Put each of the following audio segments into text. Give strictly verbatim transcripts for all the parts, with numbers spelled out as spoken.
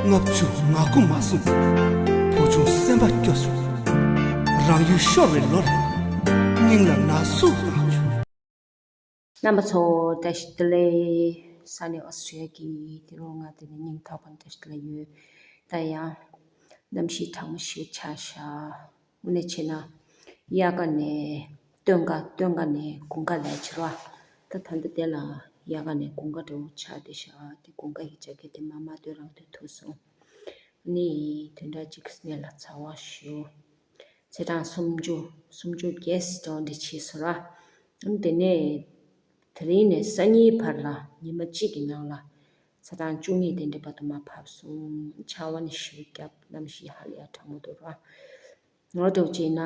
ལྔ་བཅུ་ང་དགུ་མ་སོང་། བུ་ཆུང་སེམས་པ་སྐྱོ་བྱུང་། རང་ཡུལ་ཤོར་བའི་ལོར། སྙིང་ལ་ན་ཟུག་བཏང་བྱུང་། རྣམ་པ་ཚོ་བཀྲ་ཤིས་བདེ་ལེགས། ས་གནས་ཨོ་སི་ཀྲི་ཡ་གི་དེ་རུ་ང་དེ་ནས་སྙིང་ཐག་པ་ནས་བཀྲ་ཤིས་བདེ་ལེགས་ཡོད། ད་ཡང་གནམ་གཤིས་གྲང་མོ་ཞིག་ཆགས་ཤག་དངོས་གནས་བྱས་ན། དབྱར་ཁ་ནས་སྟོན་ཁ། སྟོན་ཁ་ནས་དགུན་ཁ་ལ་ཕྱིར་བ། ད་ད་ལྟ་དེ་ལ་དབྱར་ཁ་ནས་དགུན་ཁ་འདྲ་བོ་ཆགས་བསྡད་ཤག་དེ་དགུན་ཁ་གི་ཇ་ཀེ་ཊི་དེ་མར་མར་སྟོན་རང་སྟོན་ཐུབ་སོང་། ནི་དོན་དག་ཅིག་སྣེ་ལ་ཚ་བ་ཞུ། ཚེས་གྲངས་སུམ་ཅུ། སུམ་ཅུ་བརྒྱད་ཙམ་འདྲ་བྱས་སོང་ར། ཨ་ནི་དེ་ནས་དེ་རིང་ནས་སང་ཉིན་བར་ལ་ཉི་མ་གཅིག་གི་ནང་ལ་ཚེས་གྲངས་བཅུ་གཉིས་དེ་འདྲ་བར་དུ་མར་བབས་སོང་། ཆར་པ་ནི་ཞེ་པོ་བརྒྱབ། གནམ་གཤིས་ཧ་ལས་ཡ་གྲང་མོ་འདུག་ར། ང་འདྲ་བོ་བྱས་ན།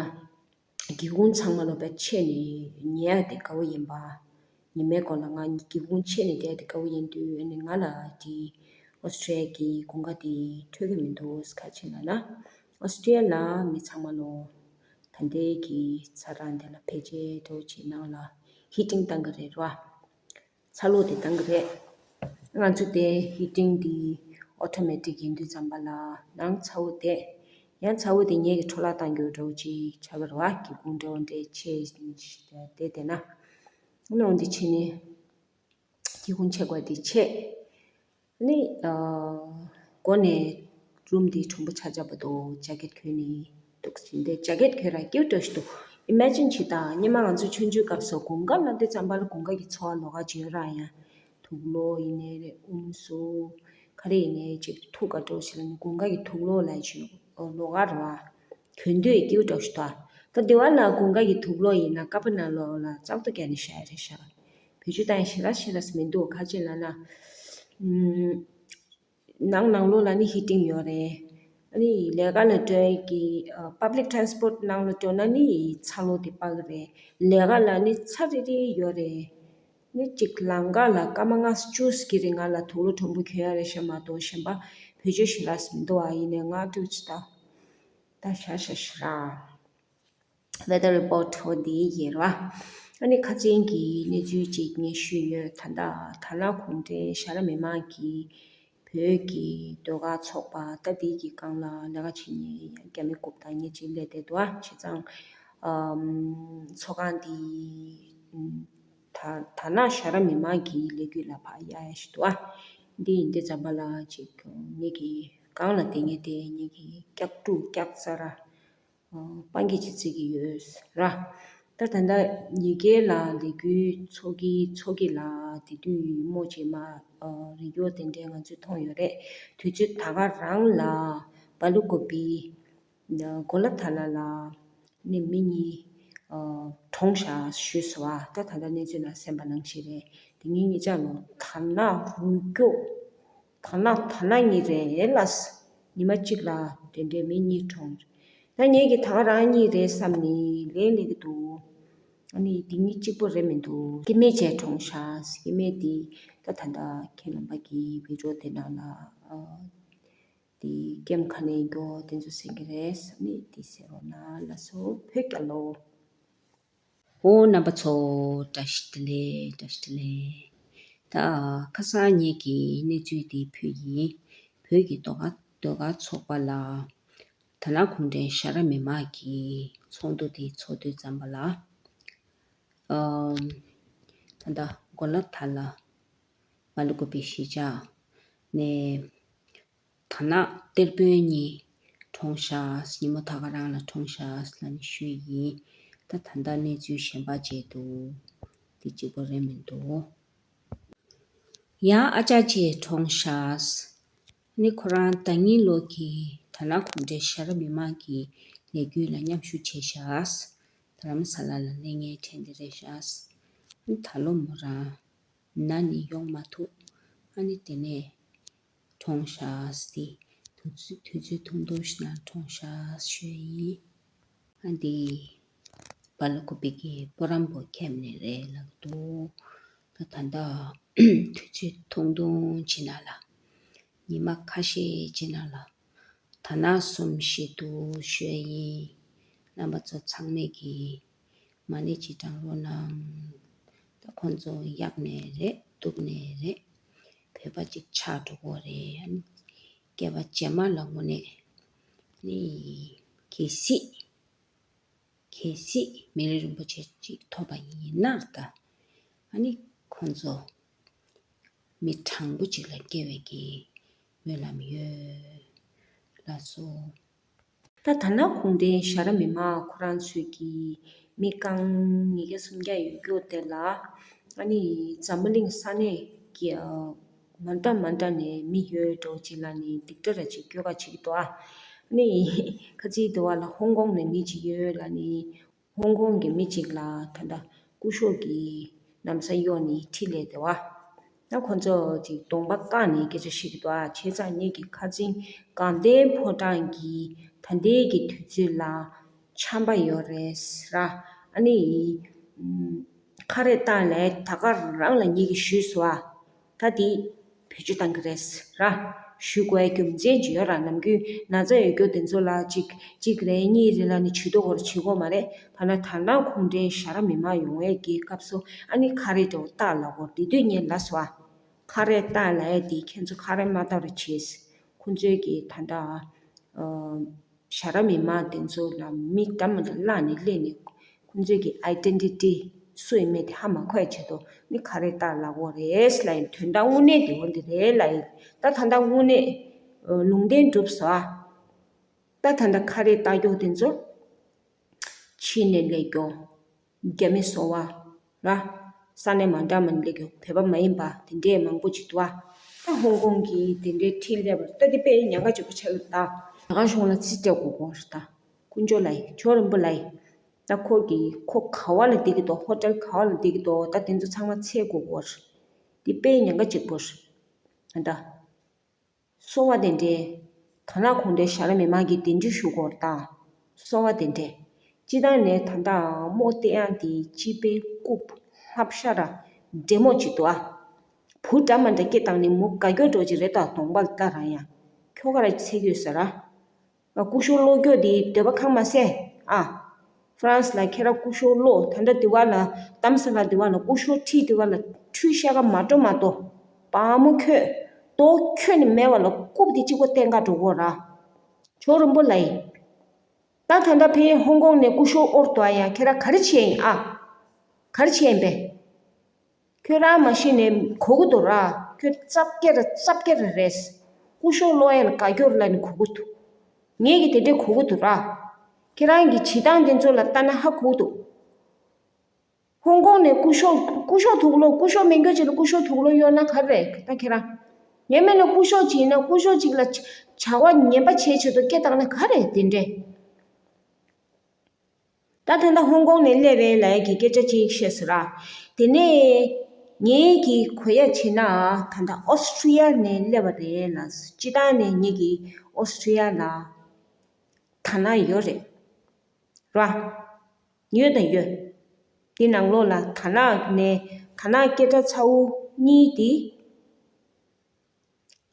སྒེའུ་ཁུང་ཚང་མ་ལོ་པའི་ཕྱེ་ནས་ཉལ་ཡ་དེ་དགའ་བོ་ཡིན་པ། ཉི་མའི་སྒོ་ལ་ང་སྒེའུ་ཁུང་ཕྱེ་ནས་བསྡད་དེ་དགའ་བོ་ཡིན་དུས། ཨ་ནི་ང་ལ་དེ་ཨོ་སི་ཀྲི་ཡ་གི་དགུན་ཁ་དེ་འཕྲོད་ཀྱི་མི་འདུག་ག་རེ་བྱས་ན་ན། ཨོ་སི་ཀྲི་ཡ་ལ་མི་ཚང་མ་ལོ་ད་ལྟའི་གི་ཚ་གྲང་དེ་ལ་ཕལ་ཆེར་འདྲ་བོ་བྱས་ནང་ལ་ཧི་ཊིང་བཏང་གི་རེད་ར། ཚ་གློག་དེ་བཏང་གི་རེད། ང་ཚོ་དེ་ཧི་ཊིང་དེ་ཨོ་ཊོ་མེ་ཊིག་ཡིན་དུས་ཙམ་པ་ལ་ནང་ཚ་བོ་དེ། ཡང་ཚ་བོ་དེ་ངེད་ཀྱི་འཕྲོ་བརླག་བཏང་རྒྱུ་འདྲ་བོ་ཅིག་ཆགས་ཀྱི་རེད་བ། སྒེའུ་ཁུང་འདྲ་བོ་འདྲ་ཕྱེ་བསྡད་བསྡད་ན། ཨ་ནི་འོ་འདི་ཕྱེ་ནས། སྒེའུ་ཁུང་ཕྱེ་དགོས་དེ་ཕྱེ། ཨ་ནི་ཨ་སྒོ་ནས་རུམ་དེ་གྲང་མོ་ཆགས་ཆགས་པ་འདུག་ཇ་ཀེ་ཊི་གྱོན་ནས་འདུག་ཟིན་ཏེ། ཇ་ཀེ་ཊི་གྱོན་ར་སྐྱིད་པོ་འདྲ་ཞིག་འདུག་ཨི་མེ་ཇིན་བྱེད་དང་། སྔོན་མ་ང་ཚོ་ཆུང་ཆུང་སྐབས་སུ་དགུན་ཁ་ལ་དུས་ཙམ་པ་ལ་དགུན་ཁ་གི་ཚོར་བ་ལོགས་ཀ་ཅིག་ཡོད་ར། ཡང་དུག་ལོག་ཡིན་ནའི་རེད། ཨུམ་སུ་ག་རེ་ཡིན་ནའི་ཅིག་ཐུག་ག་འདྲ་བོ་ཞིག་ལ་ནི་དགུན་ཁ་གི་དུག་ལོག་ལ་ཅིག་ལོགས་ཀ་རེད་བ། གྱོན་དུས་སྐྱིད་པོ་འདྲ་ཞིག་འདུག་ད་དེ་བ་ན་དགུན་ཁ་གི་དུག་ལོག་ཡིན་ན་ཀ་པ་ན་ལོགས་ལ་ཙག་ཏུ་བཀལ་ནས་བཞག་ཡ་རེད་ཤག་བེད་སྤྱོད་བཏང་ཡ་ཞེ་དྲག་ཞེ་དྲག་མི་འདུག་ག་རེ་བྱས་ལབ་ན། ཨུམ། ནང་ནང་ལོགས་ལ་ནི་ཧི་ཊིང་ཡོད་རེད། ཨ་ནི་ལས་ཀ་ལ་འགྲོ་ཡ་གི་ཨ་པབ་ལིག་ཊེ་རན་སི་པོར་ཊི་ནང་ལ་འགྲོ་ན་ནི་ཚ་གློག་དེ་སྤར་གི་རེད། ལས་ཀ་ལ་ནི་ཚ་རི་རི་ཡོད་རེད། ནི་གཅིག་ལམ་ཁ་ལ་སྐར་མ་ལྔ་བཅུ་ཙམ་གྱི་རིང་ང་ལ་དུག་ལོག་གྲང་མོ་གྱོན་ཡ་རེད་ཤག་མ་གཏོགས་གཞན་པ་བེད་སྤྱོད་ཞེ་དྲག་མི་འདུག་ཨ་ཡིན་ནའི་ང་ཏུ་ཅི་ད་ད་ཤ་ཤ་ཤ་ར། ཝེ་དར་རི་པོར་ཊི་འོ་འདི་ཡིན་ར། ཨ་ནི་ཁ་སང་གི་གནས་ཚུལ་ཅིག་ངས་ཞུས་ཡོད། ད་ལྟ་དར་ནག་གུང་ཁྲན་ཤ་ར་མི་མང་གིས་བོད་ཀྱི་ཟློས་གར་ཚོགས་པ་ད་འདི་གི་སྒང་ལ་ལས་ཀ་བྱེད་མཁན་རྒྱ་མི་རྐུབ་བཏང་མཁན་ཅིག་སླེབས་བསྡད་འདུག་ཨ། བྱས་ཙང་ཨམ་ཚོགས་ཁང་འདི་ད་དར་ནག་ཤ་ར་མི་མང་གི་ལས་འགུལ་ལ་ཕར་གཡར་ཡ་ཞིག་འདུག་ཨ། འདི་ཡིན་དུས་ཙམ་པ་ལ་ཅིག་ངེད་ཀྱི་སྒང་ལ་བསྡད་མཁན་དེ་ངེད་ཀྱི་སྐྱག་ཕྲུག་སྐྱག་རྫ་ར། ཨ་སྤང་གི་ཅི་ཙི་གི་ཡོད་ར། ད་ད་ལྟ་ཉིས་ཀའི་ལ་ལས་འགུལ་ཚོགས་ཀྱི་ཚོགས་ཀྱི་ལ་དེ་དུས་མོ་ཅིག་མ་ཨ་རི་རྒྱོ་དེ་འདྲའི་ང་ཚོས་མཐོང་ཡོད་རེད། དུས་ཚོད་ད་ག་རང་ལ་བ་ལུ་ཀོ་པི་གོ་ལ་ཐ་ལ་ལ་ནི་མི་གཉིས་ཨ་གྲོངས་ཤག་ཞུས་སོང་བ། ད་ད་ལྟ་གནས་ཚུལ་ནང་གསན་པ་ནང་བཞིན་རེད། དེ་གཉིས་གཉིས་ཆ་ལོ་དར་ནག་རུ་སྐྱོ། དར་ནག་དར་ནག་གཉིས་རེད་ལ། ཉི་མ་གཅིག་ལ་དེ་འདྲའི་མི་གཉིས་གྲོངས། ད་ངེད་ཀྱིས་ད་ག་རང་གཉིས་རེད་བསམ་ནས་ལན་སླེབས་ཀྱི་འདུག་ཨ་ནི་དེ་གཉིས་གཅིག་པོ་རེད་མི་འདུག་སྐྱེ་དམན་བྱས་གྲོངས་ཤག་སྐྱེ་དམན་དེ་ད་ད་ལྟ་ཁྱེད་རྣམ་པ་གི་བི་ཌི་ཡོ་དེ་ནང་ལ་ཨ་དེ་ཀེམ་ག་ནས་མགྱོགས་དེ་ཚོ་གསན་གྱི་རེད་བསམ་ནས་དེ་གསན་རོགས་གནང་ལགས་སོ། བོད་རྒྱལ་ལོ། ཨོ་རྣམ་པ་ཚོ་བཀྲ་ཤིས་བདེ་ལེགས། བཀྲ་ཤིས་བདེ་ལེགས། ད་ཁ་སང་ངེད་ཀྱིས་གནས་ཚུལ་འདི་ཕུལ་ཡིན། བོད་ཀྱི་ཟློས་གར་ཟློས་གར་ཚོགས་པ་ལ་དར་ནག་གུང་ཁྲན་ཤ་ར་མི་མང་གི་ཚོགས་འདུ་འདི་ཚོགས་དུས་ཙམ་པ་ལ། ཨམ། ད་ལྟ་གོ་ལ་ཐ་ལ་བ་ལུ་ཀོ་པི་གཞིས་ཆགས་ནས། དར་ནག་གཏེར་དཔོན་གཉིས་གྲོངས་ཤག་ཉིན་མོ་ད་ག་རང་ལ་གྲོངས་ཤག་ལབ་ནས་ཞུས་ཡིན། ད་ད་ལྟ་གནས་ཚུལ་གཞན་པ་བྱས་འདུག་དེ་གཅིག་པོ་རེད་མི་འདུག་ཡང་ཨ་ཅག་ཅིག་གྲོངས་ཤག་ནི་ཁོ་རང་ཟླ་ཉིན་ལོ་གི་དར་ནག་གུང་ཁྲན་ཤ་ར་མི་མང་གི་ལས་འགུལ་ལ་མཉམ་ཞུགས་བྱས་ཤག་རྡ་རམ་ས་ལ་ལ་གནས་མཁན་དྲན་དེ་རེད་ཤག་ད་ལོ་མོ་རང་ན་ནི་ཡོང་མ་ཐུབ། ཨ་ནི་དེ་ནས་གྲོངས་ཤག་སྟེ། དུས་ཚོད་དུས་ཚོད་ཐུང་ཐུང་ཞིག་ནང་གྲོངས་ཤག་ཞུས་ཡིན། ཨ་འདི་བ་ལ་ཀུ་པེ་གི་སྤོ་རམ་པོ་ཁེམ་ནས་རེད་ལབ་འདུག་ད་ད་ལྟ་དུས་ཚོད་ཐུང་ཐུང་ཅིག་ནང་ལ་ཉི་མ་ཁ་ཤས་ཅིག་ནང་ལ་དར་ནག་གསུམ་ཤི་འདུག་ཞུས་ཡིན། རྣམ་པ་ཚོ་ཚང་མས་ཀྱིས་མ་ཎི་ཅིག་བགྲང་རོགས་གནང་། ད་ཁོང་ཚོ་གཡག་ནས་རེད། གདུགས་ནས་རེད། བོད་པ་ཅིག་ཆགས་འགྲོ་གི་རེད། ཨ་ནི་ སྐྱེ་བ་རྗེས་མ་ལ་དངོས་གནས་ནི་གལ་སྲིད་གལ་སྲིད་མི་ལུས་རིན་པོ་ཆེ་ཅིག་ཐོབ་པ་ཡིན་ན་ད། ཨ་ནི་ཁོང་ཚོ་མི་དྲང་པོ་ཅིག་ལ་སྐྱེ་བའི་གི་སྨོན་ལམ་ཡོད་ལགས་སོ། ད་ད་ནང་གུང་ཁྲན་ཞྭ་ར་མི་མང་ཁོ་རང་ཚོས་ཀྱི་མི་རྐང་ཉིས་བརྒྱ་སུམ་བརྒྱ་ཡོད་རྒྱུ་དེ་ལ། ཨ་ནི་འཛམ་བུ་གླིང་ས་གནས་ཀྱི་ཨ་མ་འདྲ་མ་འདྲ་ནས་མི་ཡོད་འགྲོ་ཅིག་ལ་ནི་སྡིག་སྒྲ་ར་ཅིག་སྐྱོ་ག་ཅིག་འདུག་ཨ། ཨ་ནི་ཁ་ཚིག་དུ་བ་ལ་ཧོང་ཀོང་ནས་མི་ཅིག་ཡོད་ལ་ནི། ཧོང་ཀོང་གི་མི་གཅིག་ལ་ད་ལྟ་སྐུ་ཞབས་ཀྱིས་ན་བཟའ་གཡོགས་ནས་ཁྲིད་ལས་དེ་བ། ད་ཁོ་ཚོ་ཅིག་གདོང་པ་བཀག་ནས་སྐད་ཆ་བཤད་ཀྱི་འདུག་ཨ། བྱས་ཙང་ངེད་ཀྱི་ཁ་འཛིན་དགའ་ལྡན་ཕོ་བྲང་གི་ད་ལྟའི་གི་དུས་ཚོད་ལ་ཆམ་པ་ཡོད་རེད་ཟེར། ཨ་ནི་ཁ་རས་བཏགས་ལས་ད་ག་རང་ལ་ངེད་ཀྱིས་ཞུས་སོང་ཨ། ད་དེ་བེད་སྤྱོད་བཏང་གི་རེད་ཟེར། ཞུ་དགོས་རྒྱུ་མཚན་ཅིག་ཡོད་ར། ནམ་རྒྱུན་ན་ཚ་ཡོད་རྒྱུ་དེ་ཚོ་ལ་གཅིག་གཅིག་རེ་གཉིས་རེ་ལ་ནི་ཇུས་གཏོགས་སྐོར་བྱེད་དགོས་མ་རེད། ཐ་ན་ད་ནང་གུང་ཁྲན་ཞྭ་ར་མི་མང་ཡོང་བའི་གི་སྐབས་སུ་ཨ་ནི་ཁ་རས་འདྲ་བོ་བཏགས་ལ་སྐོར་དེ་དུས་ངས་ལབ་སོང་ཨ། ཁ་རས་བཏགས་ལ་ཡ་དེ་ཁྱེད་ཚོ་ཁ་རས་མ་བཏགས་ར་བྱས། ཁོང་ཚོའི་གི་ད་ལྟ་ཨ། ཞྭ་ར་མི་མང་དེ་ཚོ་ལ་མི་འདྲ་མི་འདྲ་བླངས་ནས་སླེབས་ནས་ཁོང་ཚོའི་གི་ཨའི་ཌེན་ཊི་ཊི་སུ་ཡིན་མིན་དེ་ཧ་མ་གོ་ཡ་ཆེད་དུ་ནི་ཁ་རས་བཏགས་ལ་སྐོར་རེད་ལ་ཡིན། དོན་དག་དངོས་གནས་དེ་འོ་འདི་རེད་ལ་ཡིན། ད་ད་ལྟ་དངོས་གནས་ལུང་བསྟན་གྲུབ་སོང་ཨ། ད་ད་ལྟ་ཁ་རས་བཏགས་རྒྱུ་དེ་ཚོ་ཕྱི་ནས་སླེབས་རྒྱུ། རྒྱ་མི་སོ་བ་ར། ས་གནས་མ་འདྲ་མ་འདྲ་གི་བོད་པ་མ་ཡིན་པ་དེ་འདྲས་མང་པོ་ཅིག་འདུག་ཨ། ད་ཧོང་ཀོང་གི་དེ་འདྲའི་ཁྲིད་སླེབས་པར་ད་དེ་དཔེ་ཉེན་ཁ་ཆེན་པོ་ཆགས་ཀྱི་འདུག་ད་ག་གཞུང་ལ་རྩིས་སྤྲད་དགོས་དགོས་རེད་ད། དཀོན་མཆོག་ལ་ཡིན། ཇོ་རིན་པོ་ལ་ཡིན། ད་ཁོ་གི་ཁོ་ག་བ་ལ་བསྡད་ཀྱི་འདུག་ཧོ་ཊེལ་ག་བ་ལ་བསྡད་ཀྱི་འདུག་ད་དེ་ཚོ་ཚང་མ་འཚོལ་དགོས་དགོས་རེད། དེ་དཔེ་ཉེན་ཁ་ཆེན་པོ་རེད་ད། སོ་བ་དེ་འདྲས། ད་ནང་གུང་ཁྲན་ཞྭ་ར་མི་མང་གིས་གདན་འདྲེན་ཞུ་དགོས་རེད་ད། སོ་བ་དེ་འདྲས། སྤྱི་བཏང་ནས་ད་ལྟ་མོ་སྟེ་ཡང་དེ་སྤྱི་པའི་རྐུབ་ལྷབ་ཤ་ར་འདྲེ་མོ་ཅིག་འདུག་ཨ། བུ་འདྲ་མ་འདྲ་སྐྱེ་བཏང་ནས་མོ་དགའ་སྐྱོ་འགྲོ་ཅིག་རེད་ད། གདོང་པ་ལྟ་རང་ཡང་ཁྱོ་ག་ར་ཚེ་གྱོད་ཟེར་ར། སྐུ་ཞབས་བློ་སྐྱོ་དེ་འདོད་པ་ཁེངས་མ་སེ་ཨ། ཧྥ་རན་སི་ལ་ཁྱེད་རང་སྐུ་ཞབས་བློ་ད་ལྟ་དེ་བ་ལ་དྷ་རམ་ས་ལ་དེ་བ་ལ་སྐུ་ཞབས་ཁྲིད་དེ་བ་ལ་ཁྲུས་བཤད་ག་མ་འགྲོ་མ་གཏོགས་བ་མོ་ཁྱོད་རྡོ་ཁྱོད་ནི་མེད་བ་ལ་རྐུབ་དེ་གཅིག་པོ་བསྟན་ག་འགྲོ་གོ་ར། ཇོ་རིན་པོ་ལ་ཡིན། ད་ད་ལྟ་ཕའི་ཧོང་ཀོང་ནས་སྐུ་ཞབས་ཨོར་ཏོ་ཡང་ཁྱེད་རང་ག་རེ་བྱས་ཡིན་ཨ། ག་རེ་བྱས་ཡིན་པས། ཁྱོད་རང་མ་གཞི་ནས་གོ་གི་འདུག་ར། ཁྱོད་རྩབ་སྐྱེ་ར་རྩབ་སྐྱེ་ར་རེད། སྐུ་ཞབས་ལོ་ཡན་ལ་དགའ་སྐྱོར་ལ་ནི་གོ་གི་འདུག་ངེད་ཀྱི་དེ་འདྲས་གོ་གི་འདུག་ར། ཁྱེད་རང་གི་བྱེད་སྟངས་དེ་ཚོ་ལ་ལྟ་ན་ཧ་གོ་གི་འདུག་ཧོང་ཀོང་ནས་སྐུ་ཞབས་སྐུ་ཞབས་དུག་ལོག་སྐུ་ཞབས་མིན་རྒྱུ་ཅིག་ལ་སྐུ་ཞབས་དུག་ལོག་གཡོག་ན་ག་རེ་རེད་ད་ཁྱེད་རང་། ངས་མིན་ན་སྐུ་ཞབས་ཅིག་ཡིན་ན་སྐུ་ཞབས་ཅིག་ལ་བྱ་བ་ངན་པ་བྱེད་ཆེད་དུ་སྐད་བཏང་ན་ག་རེ་དེ་འདྲས། ད་ད་ལྟ་ཧོང་ཀོང་ནས་སླེབས་པའི་ལ་ཡ་གི་སྐད་ཆ་གཅིག་བཤད་ཟེར་ར། དེ་ནས་ངེད་ཀྱི་གོ་ཡ་བྱས་ན་ད་ལྟ་ཨོ་སི་ཀྲི་ཡ་ནས་སླེབས་པ་རེད་ལ། སྤྱི་བཏང་ནས་ངེད་ཀྱི་ཨོ་སི་ཀྲི་ཡ་ལ་དར་ནག་ཡོད་རེད་ར། ཡོད་དང་ཡོད། དེ་ནང་ལོགས་ལ་དར་ནག་ནས་དར་ནག་སྐད་གྲགས་ཚ་བོ་གཉིས་དེ་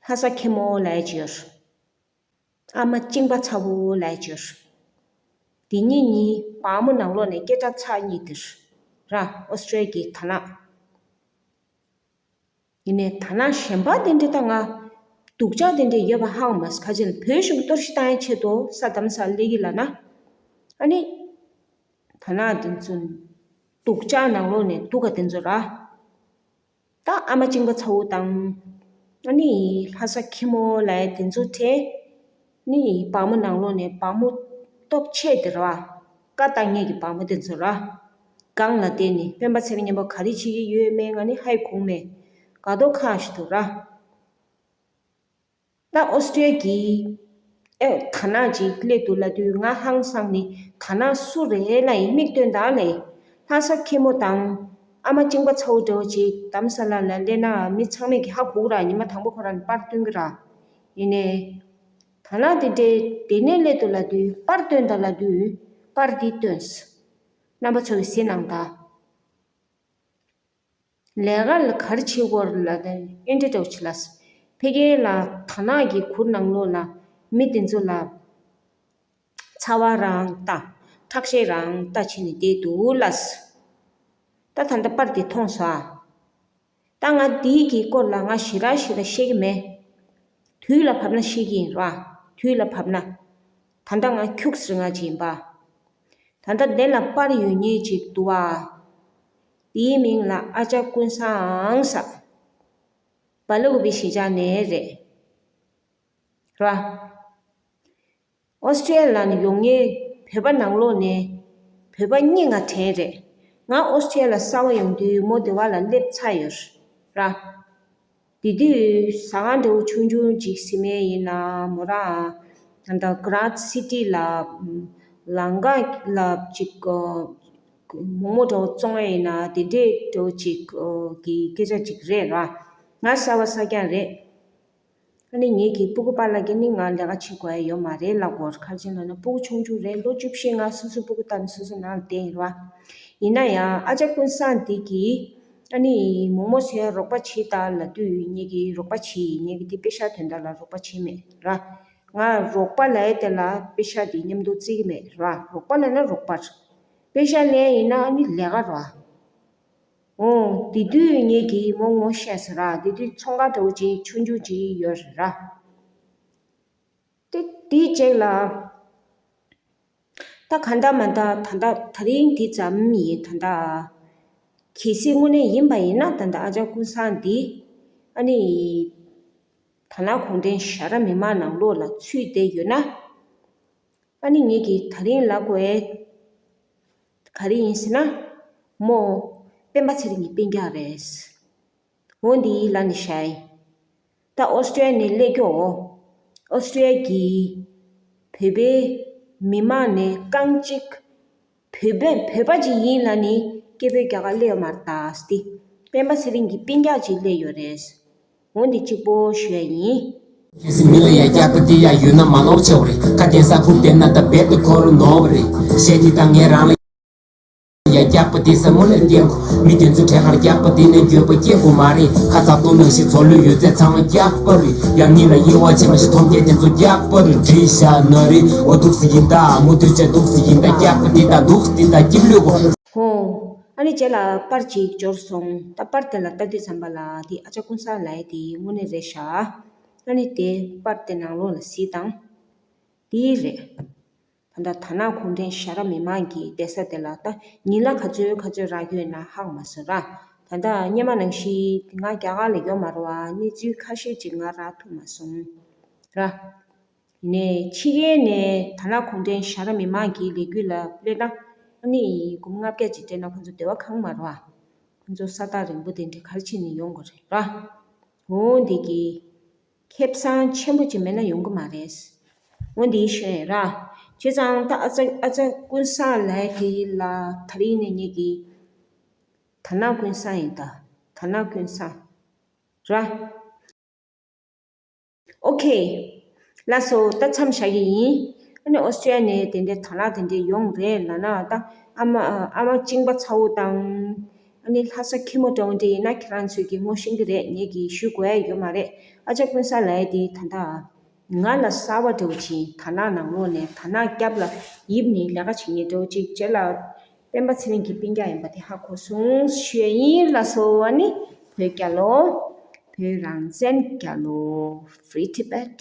ལྷ་ས་ཁེ་མོ་ལ་ཡ་ཅིག་ཡོད་རེད། ཨ་མ་གཅིན་པ་ཚ་བོ་ལ་ཡ་ཅིག་ཡོད་རེད། དེ་གཉིས་གཉིས་བ་མོ་ནང་ལོགས་ནས་སྐད་གྲགས་ཚ་གཉིས་དེ་རེད་ར། ཨོ་སི་ཀྲི་ཡ་གི་དར་ནག་ཡིན་ནའི་དར་ནག་གཞན་པ་དེ་འདྲ་ད་ང་སྡུག་ཅག་དེ་འདྲ་ཡོད་པ་ཧ་གོ་མ་སོང་། ཁ་ཅིག་ལ་བོད་གཞུང་གཏོར་བཤིག་བཏང་ཡའི་ཆེད་དུ་ས་དྷ་རམ་ས་ལ་སླེབས་ཀྱི་ལབ་ན། ཨ་ནི་དར་ནག་དེ་ཚོ་སྡུག་ཅག་ནང་ལོགས་ནས་སྡུག་ག་དེ་ཚོ་ར། ད་ཨ་མ་གཅིན་པ་ཚ་བོ་དང་། ཨ་ནི་ལྷ་ས་ཁེ་མོ་ལ་ཡ་དེ་ཚོ་གྲས། ནི་བ་མོ་ནང་ལོགས་ནས་བ་མོ་སྟོབས་ཆེ་དེ་ར། བཀའ་བཏང་མཁན་གྱི་བ་མོ་དེ་ཚོ་ར། སྒང་ལ་བསྡད་ནས་སྤེན་པ་ཚེ་རིང་མཉམ་པོ་ག་རེ་བྱེད་ཀྱི་ཡོད་མེད་ང་ནི་ཧ་ཡང་གོ་མེད། དགའ་མདོག་ཁ་ཞིག་འདུག་ར། ད་ཨོ་སི་ཀྲི་ཡ་གི་ཨེ་དར་ནག་ཅིག་སླེབས་འདུག་ལབ་དུས་ང་ཧང་སངས་ནས་དར་ནག་སུ་རེད་ལབ་ཡིན། མིག་སྟོན་དང་ལབ་ཡིན། ལྷ་ས་ཁེ་མོ་དང་ཨ་མ་གཅིན་པ་ཚ་བོ་འདྲ་བོ་ཅིག་དྷ་རམ་ས་ལ་ལ་སླེབས་ན་མི་ཚང་མས་ཀྱི་ཧ་གོ་གི་ར། ཉི་མ་དང་པོ་ཁོ་རང་ནས་པར་སྟོན་གི་ར། ཡིན་ནའི་དར་ནག་དེ་འདྲའི་དེ་ནས་སླེབས་འདུག་ལབ་དུས་པར་སྟོན་དང་ལབ་དུས་པར་འདི་སྟོན། རྣམ་པ་ཚོ་གིས་གཟིགས་གནང་དང་། ལས་ཀ་ལ་ག་རེ་བྱེད་དགོས་རེད་ལབ་དུས་ཨེ་འདྲ་འདྲ་བོ་ཅིག་ལབ། ཕ་གི་ལ་དར་ནག་གི་གུར་ནང་ལོགས་ལ་མི་དེ་ཚོ་ལ་ཚ་བ་རང་བཏང་། ཁྲག་ཤེད་རང་བཏང་བྱས་ནས་བསྡད་འདུག་ལབ། ད་ད་ལྟ་པར་དེ་མཐོང་སོང་ཨ། ད་ང་འདིའི་གི་སྐོར་ལ་ང་ཞེ་དྲག་ཞེ་དྲག་ཤེས་ཀྱི་མེད། དུས་ལ་བབ་ན་ཤེས་ཀྱི་ཡིན་ར། དུས་ལ་བབ་ན། ད་ལྟ་ང་ཁྱུག་ཟེར་ང་ཅིག་ཡིན་པ། ད་ལྟ་དེ་ལ་པར་ཡོད་མཁན་ཅིག་འདུག་བ། དེའི་མིང་ལ་ཨ་ཅག་ཀུན་བཟང་ཟེར། སྦེལ་ཀོབ་གཞིས་ཆགས་ནས་རེད། ར། ཨོ་སི་ཀྲི་ཡ་ལ་ནས་ཡོང་མཁན་བོད་པ་ནང་ལོགས་ནས་བོད་པ་གཉིས་ང་དྲན་རེད། ང་ཨོ་སི་ཀྲི་ཡ་ལ་གསར་པ་ཡོང་དུས་མོ་དེ་བ་ལ་སླེབས་ཚར་ཡོད་ར། དེ་དུས་ཟ་ཁང་འདྲ་བོ་ཆུང་ཆུང་ཅིག་ཟིན་མེད་ཡིན་ན་མོ་རང་ད་ལྟ་གྷ་རན་སི་ཊི་ལ་ལམ་ཁ་ལ་ཅིག་མོག་མོག་འདྲ་བོ་བཙོང་ཡ་ཡིན་ན་དེ་འདྲས་འདྲ་བོ་ཅིག་གི་སྐད་ཆ་ཅིག་རེད་ར། ང་གསར་པ་གསར་རྐྱང་རེད། ཨ་ནི་ངེད་ཀྱི་སྤུ་གུ་པཱ་ལགས་ཀྱིས་ནི་ང་ལས་ཀ་བྱེད་དགོས་ཡ་ཡོད་མ་རེད་ལབ་གོ། ག་རེ་བྱས་ལབ་ན་སྤུ་གུ་ཆུང་ཆུང་རེད། ལོ་བཅུ་བཞི་ལྔ་སོ་སོའི་སྤུ་གུ་ལྟ་ན་སོ་སོ་ནང་ལ་བསྡད་ཡིན་ར། ཡིན་ན་ཡང་ཨ་ཅག་ཀུན་བཟང་འདི་གིས་ཨ་ནི་མོག་མོག་བཟོ་ཡ་རོགས་པ་བྱེད་དང་ལབ་དུས་ངེད་ཀྱིས་རོགས་པ་བྱེད། ངེད་ཀྱིས་འདི་པེ་ཤག་དོན་དག་ལ་རོགས་པ་བྱེད་མེད་ར། ང་རོགས་པ་ལབ་ཡ་དེ་ལ་པེ་ཤག་འདི་མཉམ་དུ་བརྩི་གི་མེད་ར། རོགས་པ་ལབ་ན་རོགས་པ་རེད། པེ་ཤག་ལེན་ཡིན་ན་ཨ་ནི་ལས་ཀ་ར། འོ། དེ་དུས་ངེད་ཀྱིས་མོ་ངོ་ཤེས་ཟེར་ར། དེ་དུས་ཚོང་ཁང་འདྲ་བོ་ཅིག་ཆུང་ཆུང་ཅིག་ཡོད་རེད་ར། དེ་དེའི་རྗེས་ལ། ད་ག་འདྲ་མ་འདྲ་ད་ལྟ་དེ་རིང་འདི་ཙམ་ཡིན་ད་ལྟ། གལ་སྲིད་དངོས་གནས་ཡིན་པ་ཡིན་ན་ད་ལྟ་ཨ་ཅག་ཀུན་བཟང་འདི། ཨ་ནི། དར་ནག་གུང་ཁྲན་ཞྭ་ར་མི་མང་ནང་ལོགས་ལ་ཚུད་བསྡད་ཡོད་ན། ཨ་ནི་ངེད་ཀྱིས་དེ་རིང་ལབ་དགོས་ཡ་ག་རེ་ཡིན་ཟེར་ན། མོ། སྤེན་པ་ཚེ་རིང་གི་སྤུན་ཀྱག་རེད། འོ་འདི་ལབ་ནས་བཞག་ཡིན། ད་ཨོ་སི་ཀྲི་ཡ་ནས་སླེབས་རྒྱུ། ཨོ་སི་ཀྲི་ཡ་གི་བོད་པའི་མི་མང་ནས་རྐང་གཅིག་བོད་པ་བོད་པ་ཅིག་ཡིན་ལབ་ནས་སྐད་འབོད་རྒྱག་ག་སླེབས་ཡོད་མ་རེད་ད། སྤེན་པ་ཚེ་རིང་གི་སྤུན་ཀྱག་ཅིག་སླེབས་ཡོད་རེད། འོ་འདི་གཅིག་པོ་ཞུ་ཡ་ཡིན། ཁྱེད་སི་མི་ལ་ཡ་སྐྱག་པ་དེ་ཡ་ཡོད་ན་མ་ལོག་ཆེ་བ་རེད། ཁ་དན་ས་ཕུག་དེ་ན་ད་རྦད་དེ་འཁོར་ནོར་བ་རེད། གཞས་དེ་དང་ངས་རང་ལ་ཡ་སྐྱག་པ་དེ་ས་མོ་ལ་བསྟན་གོ། མི་དེ་ཚོ་གྲས་ཁར་སྐྱག་པ་དེ་ནས་འགྱོད་པ་སྐྱེ་དགོས་མ་རེད། ཁ་ཚ་ཏོ་ནང་བཞིན་ཚོ་ལུས་ཡོད་ཚད་ཚང་མ་སྐྱག་པ་རེད། ཡང་ཉིད་ལ་དབྱེ་བ་ཕྱེ་མ་ཤེས་མཐོང་རྒྱལ་དེ་ཚོ་སྐྱག་པ་རེད། བྲིས་བཞག་ན་རེད། འོ་འདུག་སེ་ཡིན་ད། མུ་མཐུད་བྱས་འདུག་སེ་ཡིན་ད། སྐྱག་པ་འདི་དང་འདུག་སེ་འདི་དང་སྐྱིབ་ལུས་གོ། ཧོ། ཨ་ནི་རྗེས་ལ་པར་ཅིག་འབྱོར་སོང་། ད་པར་དེ་ལ་ལྟ་དུས་ཙམ་པ་ལ་དེ་ཨ་ཅག་ཀུན་བཟང་ལབ་ཡ་དེ་དངོས་གནས་རེད་ཤག་ཨ་ནི་དེ་པར་དེ་ནང་ལོགས་ལ་གཟིགས་དང་། དེ་རེད། ད་ལྟ་དར་ནག་གུང་ཁྲན་ཞྭ་ར་མི་མང་གི་བསྡད་ས་དེ་ལ་ད་ཉིན་གླ་ག་ཚོད་ག་ཚོད་རག་གི་ཡོད་ན་ཧ་གོ་མ་སོང་ར། ད་ལྟ་སྔོན་མ་ནང་བཞིན་ང་རྒྱ་གར་ལ་ཡོད་མ་རེད་བ། གནས་ཚུལ་ཁ་ཤས་ཅིག་ང་རག་ཐུབ་མ་སོང་ར། ཡིན་ནའི་ཕྱི་རྒྱལ་ནས་དར་ནག་གུང་ཁྲན་ཞྭ་ར་མི་མང་གི་ལས་འགུལ་ལ་སླེབས་ན་ཨ་ནི་སྒོར་མོ་ལྔ་བརྒྱ་ཅིག་སྤྲད་ན་ཁོང་ཚོ་བདེ་བ་གང་མ་རེད་བ། ཁོང་ཚོ་ས་ཐག་རིང་པོ་དེ་འདྲ་ག་རེ་བྱས་ནས་ཡོང་དགོས་རེད་ར། འོ་འདི་གི་ཁེ་བཟང་ཆེན་པོ་ཅིག་མེད་ན་ཡོང་གི་མ་རེད། འོ་འདི་ཤོད་ར། བྱས་ཙང་ད་ཨ་ཅག་ཨ་ཅག་ཀུན་བཟང་ལབ་ཡ་དེ་ལ་དེ་རིང་ནས་ངེད་ཀྱིས་དར་ནག་ཀུན་བཟང་ཡིན་ད། དར་ནག་ཀུན་བཟང་། ར། ཨོ་ཁེ། ལགས་སོ། ད་མཚམས་བཞག་གི་ཡིན། ཨ་ནི་ཨོ་སི་ཀྲི་ཡ་ནས་དེ་འདྲའི་དར་ནག་དེ་འདྲའི་ཡོང་རེད་ལབ་ན་ད་ཨ་མ་ཨ་མ་གཅིན་པ་ཚ་བོ་དང་། ཨ་ནི་ལྷ་ས་ཁྱི་མོ་འདྲ་བོ་འདྲ་ཡིན་ན་ཁྱེད་རང་ཚོས་ཀྱིས་ངོ་ཤེས་ཀྱི་རེད། ངེད་ཀྱིས་ཞུ་དགོས་ཡ་ཡོད་མ་རེད། ཨ་ཅག་ཀུན་བཟང་ལབ་ཡ་དེ་ད་ལྟ་ང་ལ་གསར་པ་འདྲ་བོ་ཅིག་དར་ནག་ནང་ལོགས་ནས་དར་ནག་རྒྱབ་ལ་ཡིབ་ནས་ལས་ཀ་བྱེད་མཁན་འདྲ་བོ་ཅིག་རྗེས་ལ་སྤེན་པ་ཚེ་རིང་གི་སྤུན་ཀྱག་ཡིན་པ་དེ་ཧ་གོ་སོང་ཞུ་ཡ་ཡིན། ལགས་སོ། ཨ་ནི་བོད་རྒྱལ་ལོ། བོད་རང་བཙན་རྒྱལ་ལོ། Free Tibet།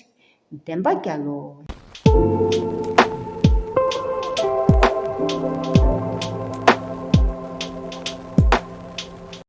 བདེན་པ་རྒྱལ་ལོ།